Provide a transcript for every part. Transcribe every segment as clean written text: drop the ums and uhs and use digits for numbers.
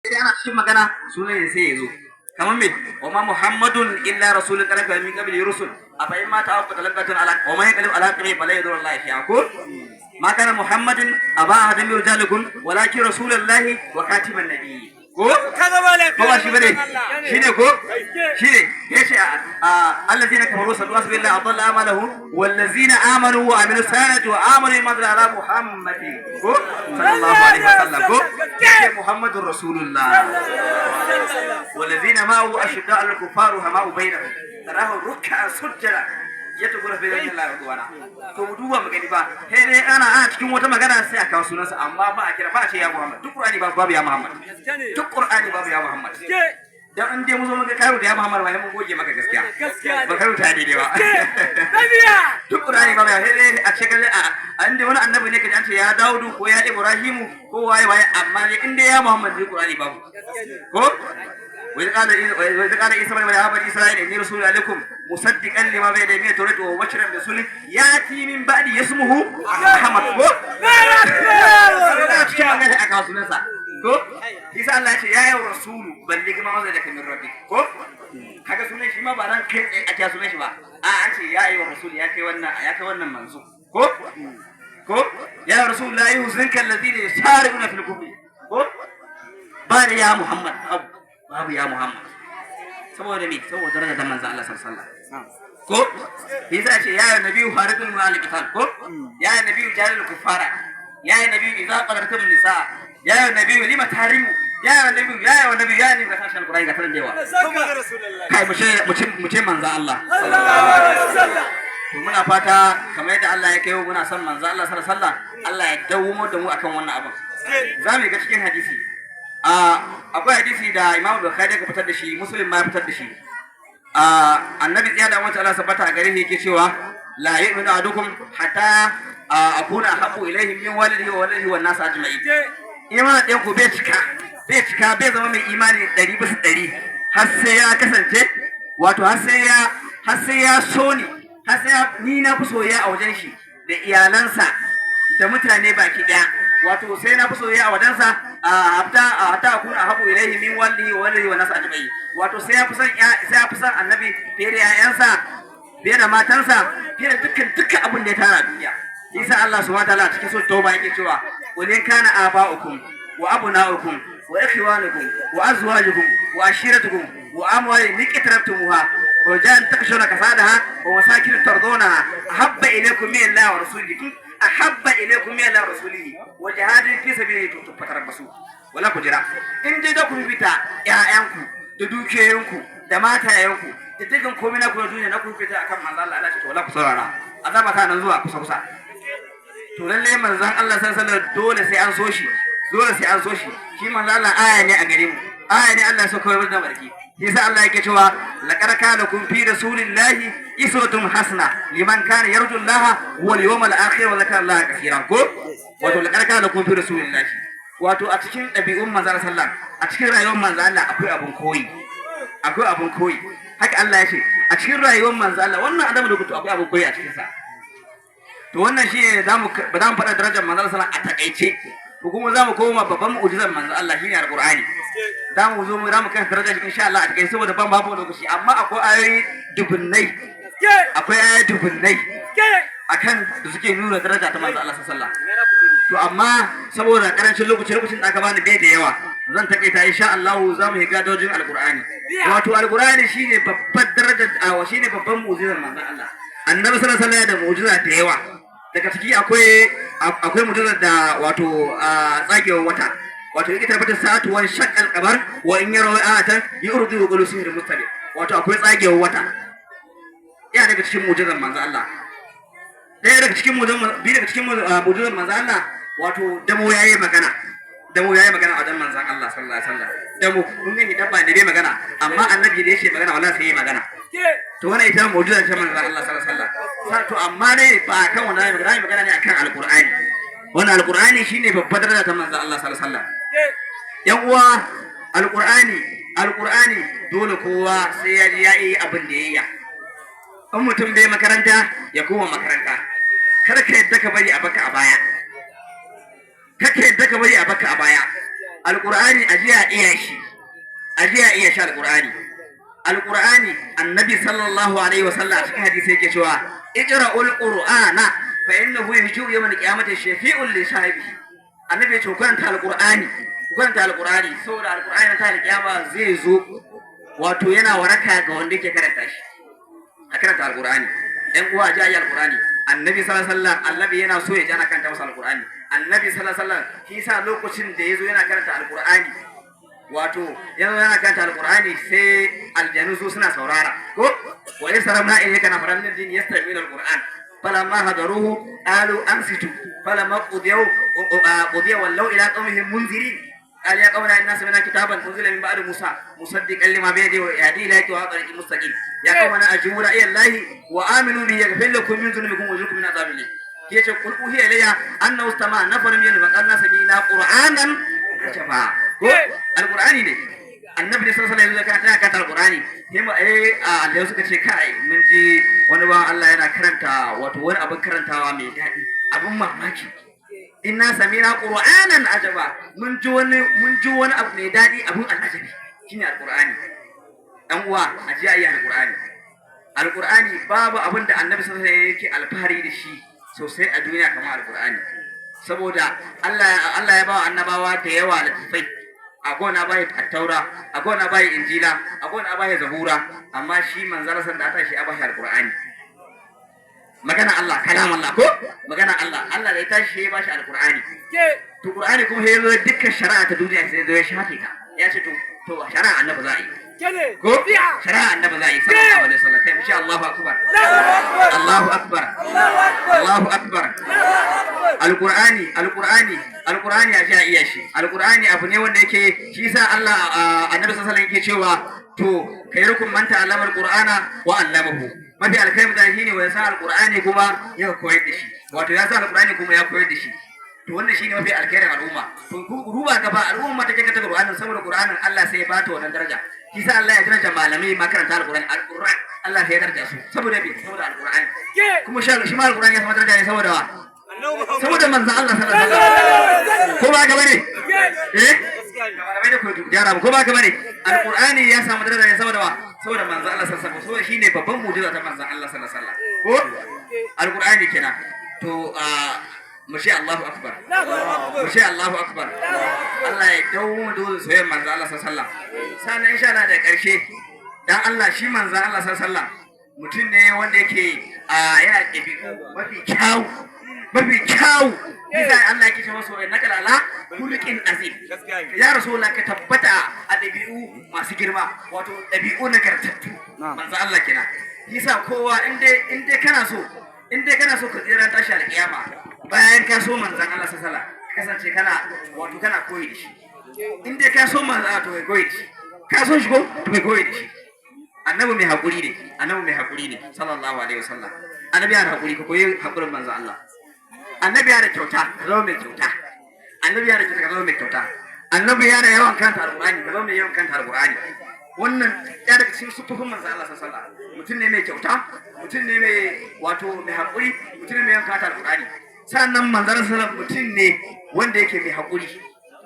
Sai ana cikin magana, sunan sai ya zo. Kamar me? Wa ma Muhammadun illa rasulun qad khalat min qablihi rusul, afa in mata aw qutila ala wa man yanqalib ala aqibihi falan yadurra Allah shay'a. Ko ma kana Muhammadin aba ahadin min rijalikum walakin rasulullahi wa khatiman nabiyyin. Ko ba shi bane? Shine ko? Shine yace allazina kafaru sallu billahi adalla amalahum wallazina amanu wa amilus salihati wa amanu bima unzila ala Muhammadin, ko sallallahu alaihi wasallam. Ko yace Muhammadur Rasulullah والذين معه أشداء على الكفار رحماء بينهم تراهم ركعا سجدا يبتغون فضلا من الله ورضوانا. To mu duba mu gani ba, sai dai ana cikin wata magana sai a kawo sunansa, amma ba a kira, ba a ce ya Muhammad. Duk Qur'ani babu ya Muhammad, duk Qur'ani babu ya Muhammad. Dan in dai mu zo muka karo da ya Muhammad ba, mun goge maka gaskiya, ba karo ta daidai ba. Duk Qur'ani babu ya, sai dai a ce kaje a inda wani annabi ne, kaje an ce ya Daudu ko ya Ibrahimu ko waye waye, amma dai in dai ya Muhammad ne, Qur'ani babu. Ko وإذ قال عيسى ابن مريم يا بني إسرائيل إني رسول إليكم مصدقا لما بين يدي من التوراة ومبشرا برسول يأتي من بعدي اسمه أحمد. Ko cikin magana aka kawo sunansa. Ko isa Allah ya ce ya yi rasulu balligh ma unzila ilayka min rabbik. Ko kaga sunan shi ma ba nan kai tsaye a kira sunan shi ba, a an ce ya yi rasul, ya kai wannan manzo. Ko ya rasul la yuhzinka alladhina yusari'una fil kufri. Ko ba da ya Muhammad, babu ya Muhammad. Saboda me? Saboda darajar da manzo Allah sallallahu alaihi wasallam. Ko yasa ce ya nabiyyu haridul mu'alliqatan. Ko ya nabiyyu jalil kuffara, ya nabiyyu idza qadartum nisa, ya nabiyyu lima tarimu, ya nabiyyu, ya nabiyyu, ya nabiyyu. Ga sashen Alqur'ani ga taran da yawa. Kai, mu ce manzo Allah. To muna fata kamar yadda Allah ya kai mu muna son manzo Allah sallallahu alaihi wasallam, Allah ya dawo da mu akan wannan abin. Za mu ga cikin hadisi, akwai hadisi da Imam Bukhari ya fitar da shi, Muslim ma ya fitar da shi. Annabi tsaya da wata Allah sabata a gare shi yake cewa la yu'minu ahadukum hatta akuna ahabbu ilayhi min walidihi wa waladihi wan nas ajma'in. Imanin ɗayan ku bai cika, bai cika, bai zama mai imani 100% har sai ya kasance, wato har sai ya so ni, har sai ni na fi soyayya a wajen shi da iyalansa da mutane baki ɗaya. Wato sai na fi soyayya a wajensa a hatta akuna ahabbu ilayhi min walidihi wa waladihi wa nas ajma'in. Wato sai ya fi son annabi fiye da 'ya'yansa, fiye da matansa, fiye da dukkan abin da ya tara a duniya. Isa Allah subhanahu wa ta'ala cikin suratul Tauba yake cewa qul in kana aba'ukum wa abna'ukum wa ikhwanukum wa azwajukum wa ashiratukum wa amwalin iqtaraftumuha wa tijaratan takshawna kasadaha wa masakin tardawnaha ahabba ilaykum min Allah wa rasulihi, ahabba ilaykum min Allah wa rasulihi wa jihadin fi sabilihi, fatarabbasu. Wala ku jira. In dai da ku fita ƴaƴanku da dukiyoyinku da matayenku da dukkan komai na ku na duniya na ku fita akan manzo Allah, Allah ce to wala ku saurara, azaba ta nan zuwa kusa kusa. To lalle manzon Allah sallallahu alaihi wasallam dole sai an so shi, dole sai an so shi. Shi manzon Allah aya ne a gare mu, aya ne Allah ya so kawai da barki. Shi yasa Allah yake cewa laqad kana lakum fi rasulillahi uswatun hasana liman kana yarju Allah wal yawmal akhir wa zakara Allah kaseeran. Ko wato laqad kana lakum fi rasulillahi, wato a cikin ɗabi'un manzon Allah sallallahu, a cikin rayuwar manzon Allah akwai abun koyi, akwai abun koyi. Haka Allah ya ce a cikin rayuwar manzon Allah, wannan adamu da kuto akwai abun koyi a cikin sa. To wannan shi ne za mu ba za mu faɗa darajar manzon Allah a takaice, ko kuma za mu koma babban mu'jizar manzon Allah, shine Alqur'ani. Za mu zo mu za mu kan darajar shi insha Allah a takaice, saboda ban babu lokaci. Amma akwai ayoyi dubunnai, akwai ayoyi dubunnai akan da suke nuna daraja ta manzon Allah sallallahu alaihi wasallam. To amma saboda karancin lokaci, lokacin da aka bani bai da yawa, zan takaita. Insha Allah za mu yi gadojin Alqur'ani. Wato Alqur'ani shine babbar darajar, shine babban mu'jizar manzon Allah. Annabi sallallahu alaihi wasallam da mu'jiza da yawa. Daga ciki akwai mu'jizar da wato tsagewar wata, wato yake tabbatar sa'atu wan shaqqal qamar wa in yaraw ayatan yuridu wa yaqulu sihrun mustamir. Wato akwai tsagewar wata, yana daga cikin mu'jizar manzon Allah. Ɗaya daga cikin mu'jizar, biyu daga cikin mu'jizar manzon Allah, wato damo yayi magana. Damo yayi magana a wajen manzon Allah sallallahu alaihi wasallam. Damo kun gani, dabba ne bai magana, amma annabi da yake magana, wallahi sai yayi magana. To wannan ita mu'jiza ce manzon Allah sallallahu alaihi wasallam. To amma ne ba kan wannan magana, magana ne akan Alqur'ani. Wannan Alqur'ani shine babbar daraja ta manzon Allah sallallahu alaihi wasallam. Yan uwa, Alqur'ani dole kowa sai ya ji ya yi abin da ya yi. In mutum bai makaranta, ya koma makaranta. Kar ka yadda ka bari a baka a baya, kar ka yadda ka bari a baka a baya. Alqur'ani ajiya iya shi, ajiya iya shi alqur'ani. Alqur'ani, annabi sallallahu alaihi wasallam a cikin hadisi yake cewa: "Iqra'ul qur'ana fa innahu yahju yawm al-qiyamati shafi'un li sahibihi." Annabi ya ce ku karanta alqur'ani, ku karanta alqur'ani, saboda alqur'ani ta alqiyama zai zo, wato yana waraka ga wanda yake karanta shi. A karanta alqur'ani, ɗan uwa, ji ayi alqur'ani. Annabi sallallahu alaihi wasallam, annabi yana so ya ji ana karanta masa alqur'ani. Annabi sallallahu alaihi wasallam, shi sa lokacin da yazo yana karanta alqur'ani, wato yanzu yana karanta alqur'ani, sai aljanu su suna saurara ko: "Wa yasramna ilayka nafaran min al-jinn yastami'una al-qur'an falamma hadaruhu qalu ansitu falamma qudiya wallaw ila qaumihim munzirin قال يا قومنا إنا سمعنا كتابا أنزل من بعد موسى مصدقا لما بين يديه ويهدي إلى طريق مستقيم يا قومنا أجيبوا داعي الله وآمنوا به يغفر لكم من ذنوبكم ويجركم من عذاب أليم. yace: "قل أوحي إلي أنه استمع نفر من فقالوا سمعنا قرآنا عجبا." Ko alqur'ani ne, annabi ne sallallahu alaihi wasallam kana karanta alqur'ani, sai mu Allah suka ce: "Kai, mun ji wani ba Allah yana karanta, wato wani abin karantawa mai daɗi, abin mamaki. إنا سمعنا قرآنا عجبا." Mun ji wani abu mai daɗi, abin al'ajabi, shine alqur'ani. Dan uwa, a ji ayi alqur'ani. Alqur'ani, babu abin da annabi sallallahu alaihi wasallam yake alfahari da shi sosai a duniya kamar alqur'ani, saboda Allah ya ba wa annabawa da yawa littattafai. Akwai wani bai Taura, akwai wani bai Injila, akwai wani bai Zabura, amma shi manzara san da aka shi a bashi alqur'ani, magana Allah, kalam Allah, ko magana Allah. Allah da ya tashi ya bashi alqur'ani. To qur'ani kuma sai ya zo dukkan shari'a ta duniya sai ya zo ya shafe ta, ya ce to shari'a annabi za a yi, ko shari'a annabi za a yi sallallahu alaihi wasallam. Kai, insha Allahu akbar, Allahu akbar, Allahu akbar. Alqur'ani, alqur'ani, alqur'ani, a ji a iya shi. Alqur'ani abu ne wanda yake shi sa Allah, annabi sallallahu alaihi wasallam yake cewa to: "خيركم من تعلم القرآن وعلمه." Mafi alkhairi mutane shine wanda san alqur'ani kuma ya koyar da shi, wato ya san alqur'ani kuma ya koyar da shi. To wannan shine mafi alkhairin al'umma. To ku duba gaba, al'umma ta kanta qur'anin, saboda qur'anin Allah sai ya bata wannan daraja. Shi sa Allah ya daraja malamai makaranta alqur'ani. Alqur'an Allah sai ya daraja su saboda bi saboda alqur'ani. Kuma shi ma alqur'ani ya samu daraja ne saboda wa? Saboda manzon Allah sallallahu alaihi wasallam. Ko ba ga bane? Eh, malamai da ku gyara, ko ba ga bane? Alqur'ani ya samu daraja ne saboda wa? Saboda manzon Allah sallallahu alaihi wasallam. Saboda shine babban mu'jiza ta manzon Allah sallallahu alaihi wasallam. Ko alqur'ani kenan. To mu ce Allahu akbar, mu ce Allahu akbar. Allah ya dawo da soyayyar manzon Allah sallallahu alaihi wasallam. Sannan insha Allah da ƙarshe, dan Allah, shi manzon Allah sallallahu alaihi wasallam mutum ne wanda yake yana ɗabi'u mafi kyau, mafi kyau. Bisa Allah yake cewa so: "إنك لعلى خلق عظيم." Ya rasulullah, ka tabbata a ɗabi'u masu girma, wato ɗabi'u nagartattu. Manzo Allah kenan. Yasa kowa, in dai kana so ka tsira tashi alƙiyama, bayan ka so manzon Allah sallallahu alaihi wasallam, kasance kana, wato kana koyi da shi. In dai ka so manzon Allah, to kai koyi da shi. Ka so shi ko, to kai koyi da shi. Annabi mai haƙuri ne, annabi mai haƙuri ne sallallahu alaihi wasallam. Annabi yana haƙuri, ka koyi haƙurin manzon Allah. Annabi yana da kyauta, ka zama mai kyauta. Annabi yana da kyauta, ka zama mai kyauta. Annabi yana yawan karanta alqur'ani, ka zama mai yawan karanta alqur'ani. Wannan ya daga cikin sufufin manzon Allah sallallahu alaihi wasallam. Mutum ne mai kyauta, mutum ne mai, wato mai haƙuri, mutum ne mai yawan karanta alqur'ani. Sannan manzon Allah sallallahu alaihi wasallam mutum ne wanda yake mai haƙuri,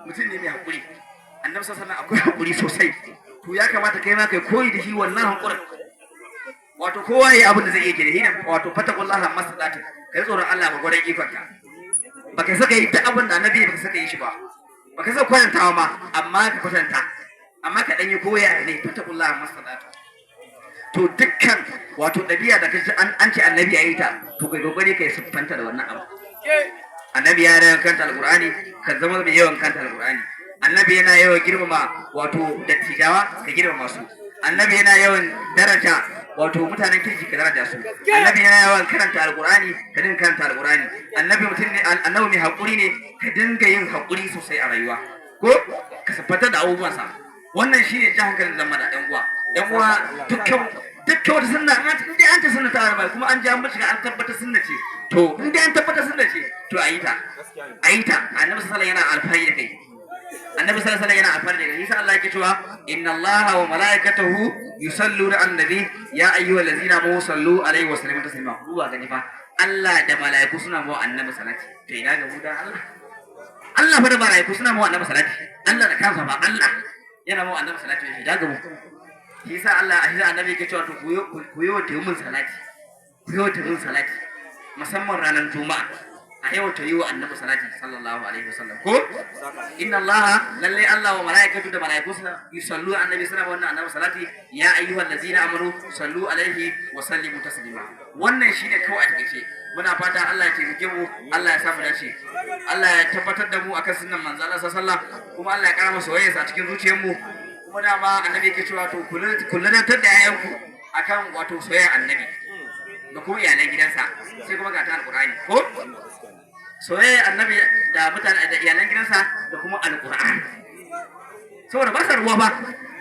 mutum ne mai haƙuri. Annabi sallallahu alaihi wasallam akwai haƙuri sosai. To ya kamata kai ma kai koyi da shi wannan haƙurin. Wato kowa yayi abin da zai iya ke da shi, wato فاتقوا الله ما استطعتم. Kai tsoron Allah ba gwargwadon ikonka. Baka saka yi duk abin da annabi baka saka yi shi ba, baka saka kwatantawa ma, amma ka kwatanta, amma ka dan yi koya ne. فاتقوا الله ما استطعتم. To dukkan wato ɗabi'a da kaji an ce annabi ya yi ta, to kai kokari kai siffanta da wannan abu. Annabi ya yawan karanta alqur'ani, ka zama mai yawan karanta alqur'ani. Annabi yana yawan girmama, wato dattijawa, ka girmama su. Annabi yana yawan daraja, wato mutanen kirki, ka daraja su. Annabi yana yawan karanta alqur'ani, ka dinga karanta alqur'ani. Annabi mutum ne, annabi mai haƙuri ne, ka dinga yin haƙuri sosai a rayuwa, ko ka siffanta da abubuwansa. Wannan shine jan hankalin zama da ƴan uwa. Ƴan uwa, dukkan wata sunna, in dai an ce sunna ta arba, kuma an ji an bincika an tabbatar sunna ce, to in dai an tabbatar sunna ce, to a yi ta, a yi ta. Annabi sallallahu alaihi wasallam yana alfahari da kai. Annabi sallallahu alaihi wasallam yana alfahari da kai. Yasa Allah yake cewa: "إن الله وملائكته يصلون على النبي يا أيها الذين آمنوا صلوا عليه وسلموا تسليما." Duba gani fa, Allah da mala'iku suna mawa annabi salati. To ina ga mu dan Allah? Allah fa da malaiku suna mu annabi salati. Allah da kansa ba, Allah yana mu annabi salati shi daga mu. Shi yasa Allah, shi annabi yake cewa to ku yi wa mun salati, ku yi wa mun salati, musamman ranar Juma'a a yau ta yi wa annabi salati sallallahu alaihi wasallam. Ko inna Allah, lalle Allah, wa malaikatu, da malaiku, suna yusallu annabi, suna wannan annabi salati. Ya ayyuhal ladzina amanu sallu alaihi wa sallimu taslima. Wannan shine kawai a takaice. Muna fata Allah ya taimake mu, Allah ya samu dace, Allah ya tabbatar da mu akan sunnan manzo Allah sallallahu alaihi wasallam, kuma Allah ya kara masa soyayya a cikin zuciyar mu. Kuma dama annabi yake cewa to kullanatar da yayanku akan wato soyayyar annabi da kuma iyalan gidansa, sai kuma ga ta Alqur'ani. Ko soyayya annabi da mutane da iyalan gidansa da kuma Alqur'ani, saboda ba sa ruwa ba,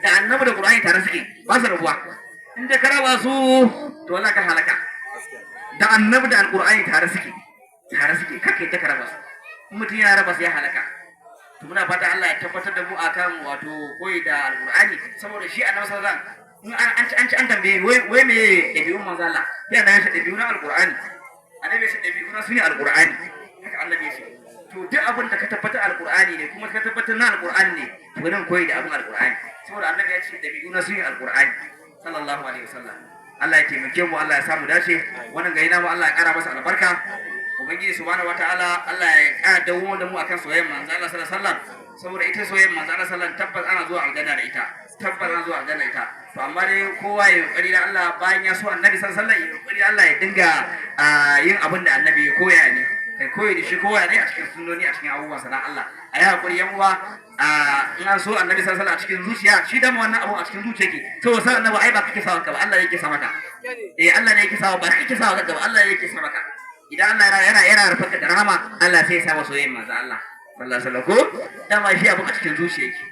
da annabi da Qur'ani tare suke, ba sa ruwa. In dai ka raba su to wallahi ka halaka. Da annabi da Alqur'ani tare suke, tare suke, kake ta ka raba su. In mutum ya raba su ya halaka. To muna fata Allah ya tabbatar da mu akan wato koyi da Alqur'ani, saboda shi annabi sallallahu alaihi wasallam in an ci an tambaye wai me ɗabi'un manzo Allah, sai annabi ya ce ɗabi'un Alqur'ani. Annabi ya ce ɗabi'un su ne Alqur'ani. Haka annabi ya ce. To duk abin da ka tabbatar Alqur'ani ne, kuma ka tabbatar na Alqur'ani ne, to nan koyi da abin Alqur'ani, saboda annabi ya ce ɗabi'un su ne Alqur'ani sallallahu alaihi wasallam. Allah ya taimake mu, Allah ya samu dace. Wannan gari namu Allah ya kara masa albarka. Ubangiji subhanahu wataala Allah ya kara dawo da mu akan soyayyar manzo Allah sallallahu alaihi wasallam, saboda ita soyayyar manzo Allah sallallahu alaihi wasallam tabbas ana zuwa aljanna da ita, tabbas ana zuwa aljanna ita. To amma dai kowa ya kokari da Allah, bayan ya so annabi sallallahu alaihi wasallam, ya kokari Allah ya dinga yin abin da annabi ya koya ne, kai koyi da shi koya ne a cikin sunnoni, a cikin abubuwan sana. Allah a yi hakuri yan uwa, in an so annabi sallallahu alaihi wasallam a cikin zuciya, shi dama wannan abun a cikin zuciya ke. Saboda san annabi ai ba kake sawa ka ba, Allah yake sa maka. Eh, Allah ne yake sawa, ba kake sawa ka ba, Allah ne yake sa maka. Idan Allah yana rufa da rahama, Allah sai ya sa masa soyayyen manzo Allah sallallahu alaihi wasallam. Ko dama shi abun a cikin zuciya yake.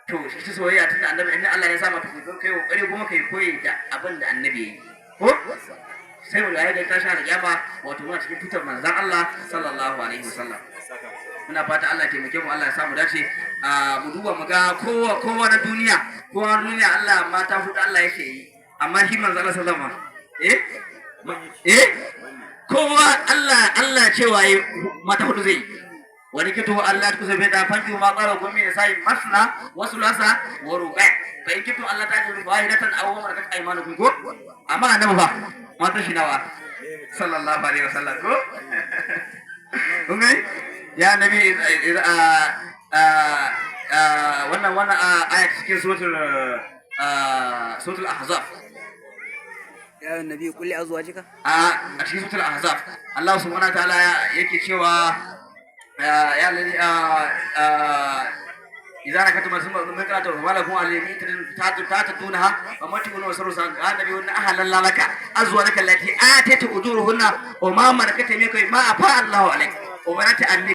To shi soyayya tunda annabi inda Allah ya sa maka, kai kokari kuma kai koyi da abin da annabi yayi, ko sai mu ga tashi da kiyama wato muna cikin tutar manzon Allah sallallahu alaihi wasallam. Muna fata Allah ya taimake mu, Allah ya samu dace. Mu duba mu ga kowa kowa na duniya, kowa na duniya Allah mata hudu Allah yake yi, amma shi manzon Allah sallallahu alaihi wasallam, kowa Allah cewa yi mata hudu zai yi. Wani kito Allah kusa bai da fanki ma tsara gumi da sai masna wasu lasa wa ruba fa in kito Allah ta ji wahidatan aw ma malakat aymanukum. Ko amma annabi ba mata shi nawa sallallahu alaihi wasallam? Ko kun gani ya nabi, wannan aya cikin suratul Ahzab. Ya nabi kulli azwajika. A cikin suratul Ahzab Allah subhanahu wa ta'ala yake cewa ya lalli idza rakatum min qira'ati wa lakum alayhi ta'tunaha wa matuna wa saru annabi wa ahalla laka azwajaka allati atayta ujurahunna wa ma malakat yaminuka ma afa Allahu alayk wa banati.